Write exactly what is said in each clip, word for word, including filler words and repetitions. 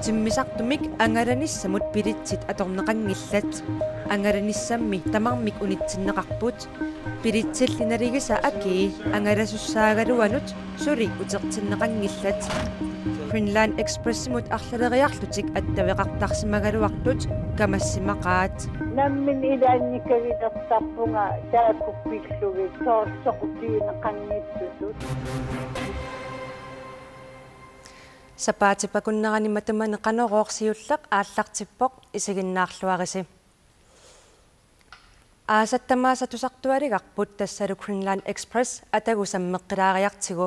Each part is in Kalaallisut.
Timmisartumik angalanissamut billetsit atorneqanngillat. Angalanissammi tamarmik unitsinneqarput. Billetsilli naligisat akii angalasussaagaluanut suli utertinneqanngillat. Greenland Expressimut arlaleriarlutik attaveqartarsimagaluartut kamassimaqaat. Nammineq ilaanni kagilertarpunga taakku pillugit soorlu soqutigineqanngitsutut. Sapaatip akunnerani matumani Qanorooq siulleq aallartippoq, isiginnaarluarisi. Aasat tamaasa tusartualigarput tassalu Greenland Express atagu sammeqqilaariartigu.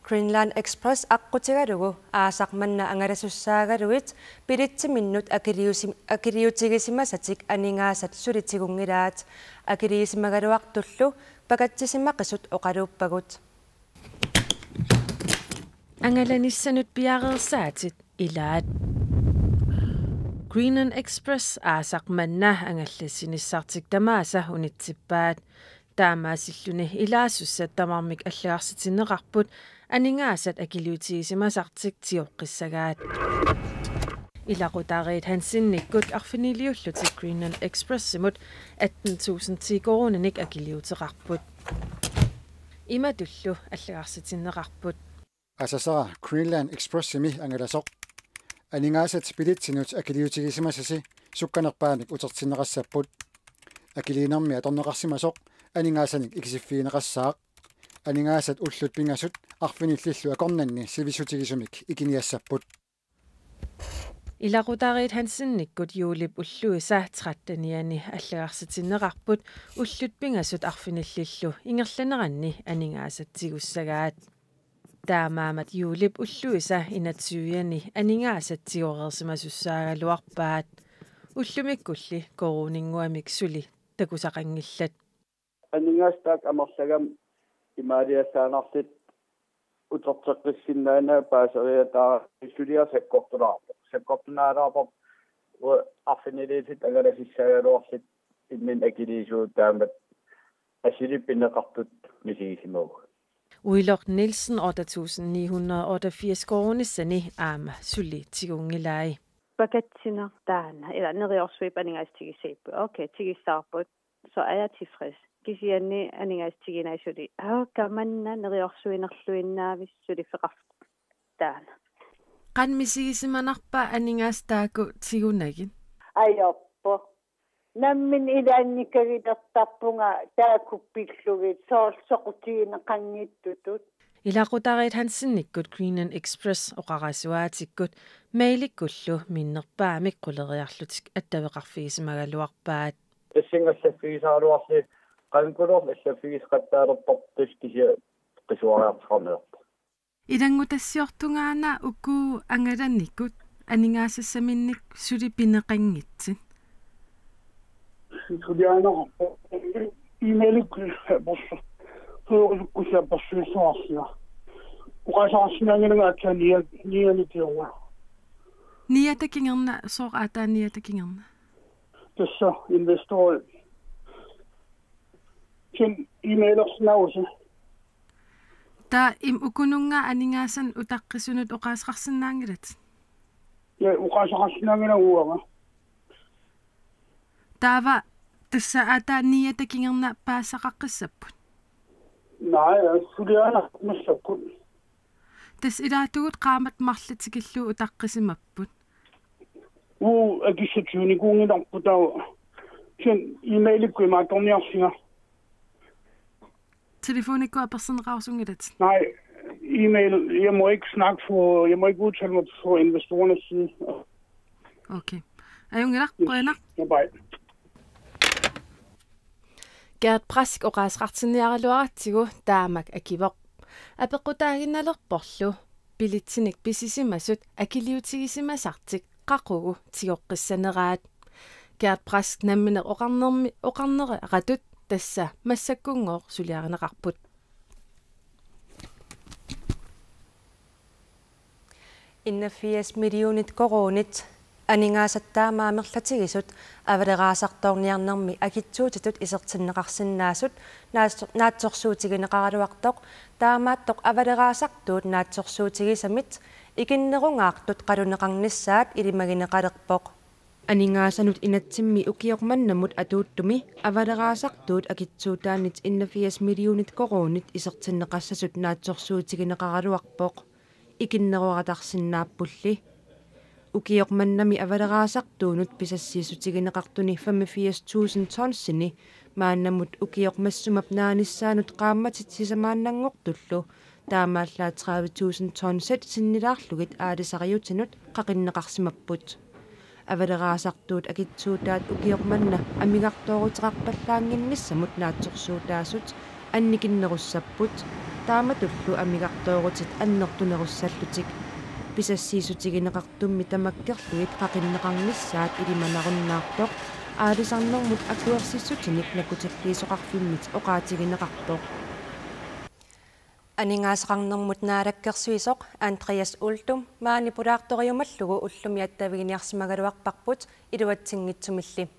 Greenland Express aqqutigalugu aasaq manna angalasussaagaluit billetsiminnut akiliusi-, akiliutigisimasatik aningaasat suli tigunngilaat. Akiliisimagaluartullu pakatsisimaqisut oqaluuppagut. Angalanissanut piareersaatit ilaat. Greenland Express aasaq manna angallassinissartik tamaasa unitsippaat. Taamaasilluni ilaasussat tamarmik allagarsitinneqarput aningaasat akiliutigisimasartik tigoqqissagaat. Ilaqutariit Hansenikkut arfiniliullutik Greenland Expressimut atten tusind ti koruuninik akiliuteqarput. Imatullu allagarsitinneqarput. Asasara Greenland Expressimi angalasoq. Aningaasat billetsinut akiliutigisimasasi sukkanerpaamik utertinneqassapput. Akiliinermi atorneqarsimasoq aningaasanik ikisiffigineqassaaq. Aningaasat ullut pingasut arfinillillu akornanni sivissutigisumik ikiniassapput. Ilaqutariit Hansenikkut juulip ulluisa trettenianni allagarsitinneqarput ullut pingasut arfinillillu ingerlaneranni aningaasat tigussagaat. Taamaammat juulip ulluisa enogtyvianni aningaasat tigoreersimasussaagaluarpaat. Ullumikkulli koruuninnguamik suli takusaqanngillat. Aningaasat taakku amerlagami imaaliassaannarlutik uterteqqissinnaanera paaseriataarami suliaq sakkortulaarpoq. Sakkortunaalaarpoq uagut arfiniliullutik angalasussaagaluarlutik imminnut akiliisugut taamatut asuli pineqartut misigisimavugut. Uiloq Nielsen otte tusind ni hundrede og otteogfirs koruunissani aamma suli tigunngilaat. Pakatsineq taanna, ila neriorsuipput aningaasat tigussagipput. Okay, tigussavarput. Så er jeg tilfreds. Kisianni aningaasat tigunerat suli. Aa, kamanna neriorsuinerluinnaavissi suliffeqarfik taanna. Qanoq misigisimanarpa aningaasat taakku tigunagit? Ajorpoq. Nammineq ilaanni kagilertarpunga taakku pillugit soorlu soqutigineqanngitsutut. Ilaqutariit Hansenikkut Greenland Express oqarasuaatikkut mailikkullu minnerpaamik quleriarlutik attaveqarfigisimagaluarpaat. Tassunga allaffigisaraluarlunga qankulor allaffigisaqattaalerparput, tassa kisianni qisuariartoqarniarpoq. Ilanngutassiortungaana uku angalanikut aningaasassaminnik suli pineqanngitsit? Suliaana e-mailikkut apersu-, suurisukkusi apersuissuarsia. Oqaaseqarsinnaanngilanga aatsaat nia-, niani tiua. Niata kingorna, sooq aatsaat niata kingorna? Tassa investori. Kisianni e-mailersinnaavusi? Taava im-, ukununnga aningaasanik utaqqisunut oqaaseqarsinnaanngilatit? Ja, oqaaseqarsinnaanngilanga uanga. Taava tassa aatsaat niata kingorna paasisaqaqqissapput? Nej, suliaana massakkut. Tassa ilaatigut qaammat marluk tikillugu utaqqisimapput. Uu, akissat siunikuunngilarput taava. Kisianni e-mailikkut imaattorniarsinga. Telefonikkut apersorneqarusunngilatit? Nej, e-mail, jeg må ikke snakke på, jeg må ikke udtale mig på investorernes side. Okay. Ajunngilaq, qujanaq. Ja, bye. Gert Brask oqaaseqartinniaraluaratsigu taamak akivoq. Apeqqutaaginnalerporlu billetsinik pisisimasut akiliutigisimasartik qaqugu tigoqqissaneraat. Gert Brask nammineq oqarnermi-, oqarneratut tassa massakkunngooq suliarineqarput. Enogfirs millionit koruunit Aningaasat taama amerlatigisut avaleraasartoorniarnermi akitsuutitut isertinneqarsinnaasut naatso-, naatsorsuutigineqaraluartoq, taamaattoq avaleraasartuut naatsorsuutigisamit ikinnerungaartut qaluneqarnissaat ilimagineqalerpoq. Aningaasanut inatsimmi ukioq mannamut atuuttumi avaleraasartuut akitsuutaannit enogfirs millionit koruunit isertinneqassasut naatsorsuutigineqaraluarpoq. Ikinnerortarsinnaappulli. Ukioq mannami avaleraasartuunut pisassiissutigineqartuni femogfirs tusind tonsini maannamut ukioq massumap naanissaanut qaammatit sisamaannanngortullu taamaallaat tredive tusind tonsit sinnilaarlugit aalisariutinut qaqinneqarsimapput. Avaleraasartuut akitsuutaat ukioq manna amigartooruteqarpallaannginnissamut naatsorsuutaasut annikinnerussapput, taamatullu amigartoorutit annertunerussallutik. Pisassiissutigineqartummi tamakkerlugit qaqinneqarnissaat ilimanarunnaartoq aalisarnermut akuersissutinik nakutilliisoqarfimmit oqaatigineqarpoq. Aningaasaqarnermut naalakkersuisoq Andreas Uldum maani pulaartoriumallugu ullumi attaviginiarsimagaluarparput iluatsinngitsumilli.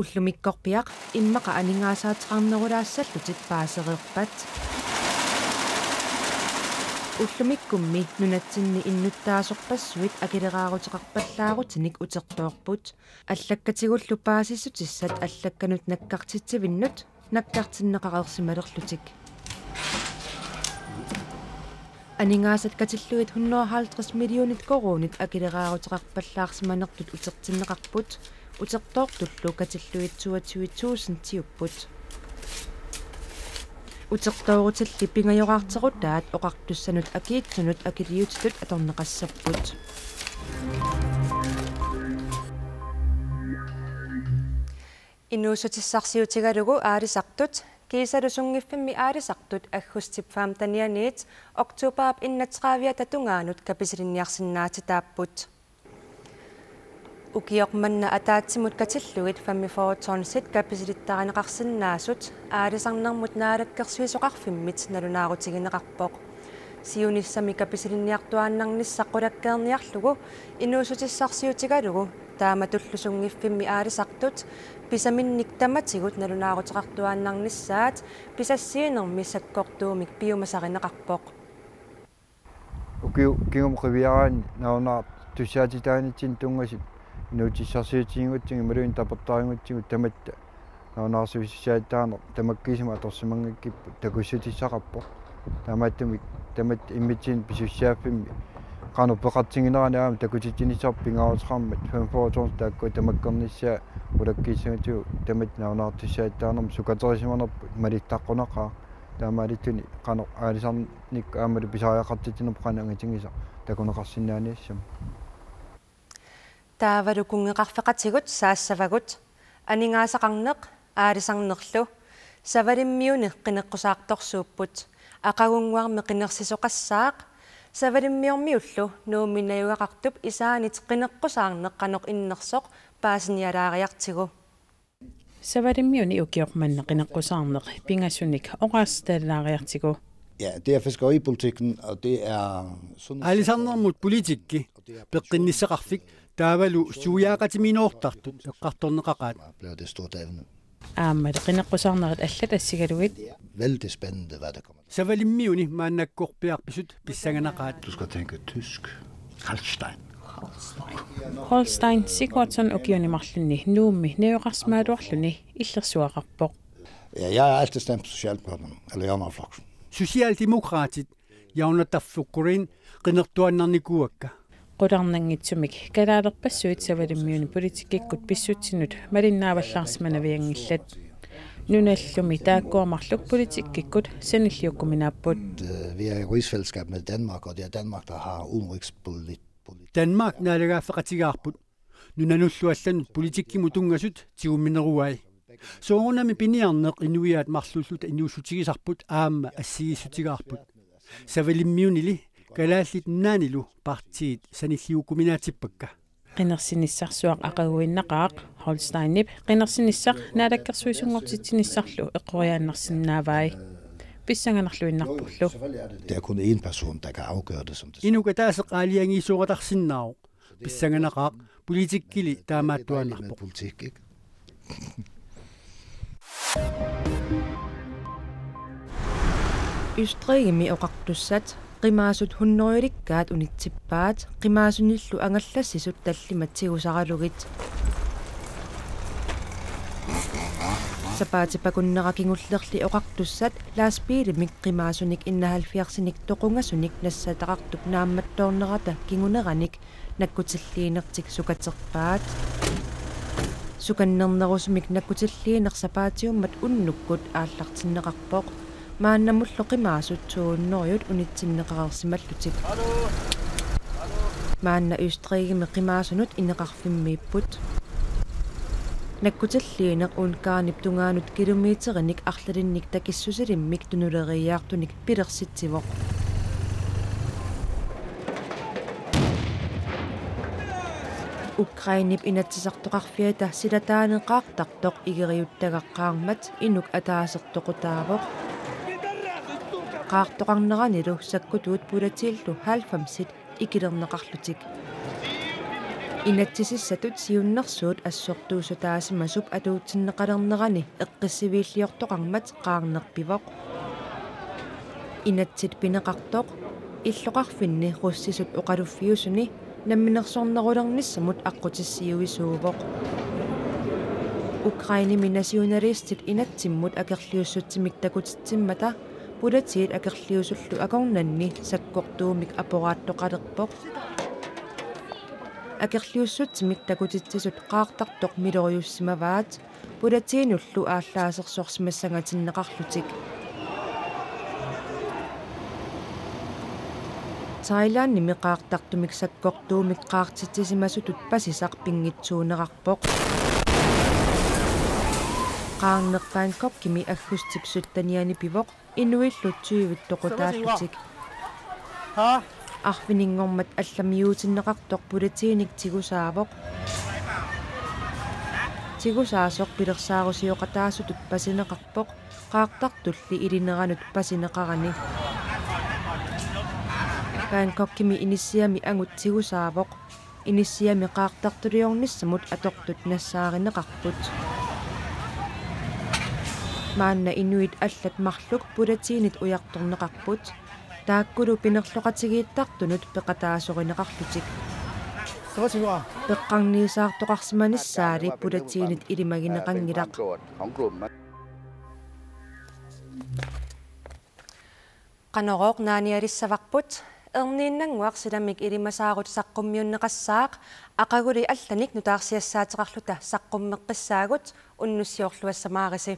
Ullumikkorpiaq immaqa aningaasaateqarnerulaassallutit paasereerpat. Ullumikkummi nunatsinni innuttaasorpassuit akileraaruteqarpallaarutinik utertoorput. Allakkatigullu paasissutissat allakkanut nakkartitsivinnut nakkartinneqareersimalerlutik. Aningaasat katillugit hundrede og halvtreds millionit koruunit akileraaruteqarpallaarsimanertut utertinneqarput, utertoortullu katillugit toogtyve tusindiupput. Utertoorutilli pingajoraarterutaat oqartussanut akiitsunut akiliutitut atorneqassapput. Inuussutissarsiutigalugu aalisartut, kiisalu sunngiffimmi aalisartut aggustip femtenianiit oktobarip enogtrediviata tungaanut kapisilinniarsinnaatitaapput. Ukioq manna ataatsimut katillugit femogfyrre tonsit kapisittarineqarsinnaasut aalisarnermut naalakkersuisoqarfimmit nalunaarutigineqarpoq. Siunissami kapisilinniartuaannarnissaq qulakkeerniarlugu inuussutissarsiutigalugu taamatullu sunngiffimmi aalisartut pisaminnik tamatigut nalunaaruteqartuaannarnissaat pisassiinermi sakkortuumik piumasarineqarpoq. Ukiu-, kingumut qiviaraanni nalunaartussaatitaanitsinni tunngasut inuutissarsiutiginngutsigit imaluunniit tapertarinngutsigut tamatta nalunaarsuussisaattaaneq tamakkiisumik atorsimanngikkipput takussutissaqarpoq. Taamaattumik tamatta immitsinnut pisussaaffimmi qanoq peqartigineranik aamma takutitsinissarput pingaaruteqarmat femogfyrre tusind taakkua tamakkernissaat qulakkiissagutigut tamatta nalunaartussaattaanermut sukaterisimanerput malittaqqunaqaaq. Taamaalilluni qanoq aalisarnikkut aammalu pisariaqartitsinerput qanoq angitigisoq takuneqarsinnaaniassammat. Taavalu kunngeqarfeqatigut saassavagut: aningaasaqarneq, aalisarnerlu. Savalimmiuni qineqqusaartorsuupput. Aqagunnguarmi qinersisoqassaaq. Savalimmiormiullu Nuummi najugaqartup isaanit qineqqusaarneq qanoq innersoq paasinialaariartigu. Savalimmiuni ukioq manna qineqqusaarneq pingasunik oqaaseqalaariartigu. Ja, det er fiskeripolitikken, og det er sundheds- Aalisarnermut politikki, peqqinnissaqarfik, taavalu suiaaqatimiinoortartut eqqartorneqaqaat. Bliver det store emne. Aammalu qineqqusaarnerit allat assigalugit. Vældig spændende, hvad der kommer. Savalimmiuni maannakkorpiarpisut pissanganaqaat. Du skal tænke tysk. Holstein. Holstein Sigurdsson ukiuni marlunni Nuummi najugaqarsimagaluarluni illersuaqarpoq. Ja, jeg har altid stemt på Socialdemokraterne, eller Javnaðarflokkurin. Socialdemokraatit, Javnaðarflokkurin, qinertuaannarnikuuakka. Qularnanngitsumik kalaalerpassuit Savalimmiuni politikkikkut pissutsinut malinnaavallaarsimanavianngillat. Nunallumi taakkua marluk politikkikkut sanilliukkuminaapput. Øh, vi er i rigsfællesskab med Danmark, og det er Danmark, der har udenrigspolitik. Danmark naalagaaffeqatigaarput. Nunanullu allanut politikkimut tunngasut tigummineruai. Soorunami piniarneq inuiaat marluulluta inuussutigisarput aamma assigiissutigaarput. Savalimmiunili Kalaallit Nunaannilu partiit sanilliukkuminaatsippakka. Qinersinissarsuaq aqaguinnaqaaq Holsteinip qinersinissaq naalakkersuisunngortitsinissarlu eqqoriaannarsinnaavai. Pissanganarluinnarporlu. Der er kun én person, der kan afgøre det, som det Inuk ataaseq aalajangiisooratarsinnaavoq. Pissanganaqaaq, politikkili taamaattuaannarpoq. Politik, ikke? Østrigimi oqartussat qimaasut hunnorujulikkaat unitsippaat qimaasunillu angallassisut tallimat tigusaralugit. Sapaatip akunnera kingullerli oqartussat lastbiilimik qimaasunik enoghalvfjerdsinik toqungasunik nassataqartup naammattoornerata kinguneranik nakkutilliinertik sukaterpaat. Sukannernerusumik nakkutilliineq sapaatiummat unnukkut aallartinneqarpoq. Maannamullu qimaasut to hundrede unitsinneqareersimallutik. Maanna Østrigimi qimaasunut ineqarfimmiipput. Nakkutilliineq Ungarnip tungaanut kilometerinik arlalinnik takissusilimmik tunuleriiaartunik pilersitsivoq. Ukrainep Inatsisartoqarfiata silataani qaartartoq igeriuttagaq qaarmat inuk ataaseq toqutaavoq. Qaartoqarneranilu sakkutuut politiillu halvfemsit ikilerneqarlutik. Inatsisissatut siunnersuut assortuussutaasimasut atuutsinneqalernerani eqqissiviilliortoqarmat qaarneq pivoq. Inatsit pineqartoq illoqarfinni russisut oqaluffiusuni namminersornerulernissamut aqqutissiuisuuvoq. Ukrainemi nationalistit inatsimmut akerliussutsimik takutitsimmata politiit akerliusullu akornanni sakkortuumik apporaattoqalerpoq. Akerliussutsimik takutitsisut qaartartoq milorujussimavaat politiinullu aallaasersorsimassangatinneqarlutik. Thailandimi qaartartumik sakkortuumik qaartitsisimasutut pasisaq pinngitsuunerarpoq. Qaarneq Bangkokimi aggustip syttenianni pivoq inuillu tyvit toqutaallutik. Arfininngormat allamiuutinneqartoq politiinik tigusaavoq. Tigusaasoq pilersaarusioqataasutut pasineqarpoq qaartartulli ilineranut pasineqarani. Bangkokimi inissiami angut tigusaavoq. Inissiami qaartartuliornissamut atortut nassaarineqarput. Maanna inuit allat marluk politiinit ujartorneqarput. Taakkulu pinerloqatigiittartunut peqataasorineqarlutik. Peqqarniisaartoqarsimanissaali politiinit ilimagineqanngilaq. Qanorooq naanialissavarput. Erniinnannguaq silamik ilimasaarut saqqummiunneqassaaq, aqaguli allanik nutaarsiassaateqarluta saqqummeqqissaagut, unnussiorluassamaarisi.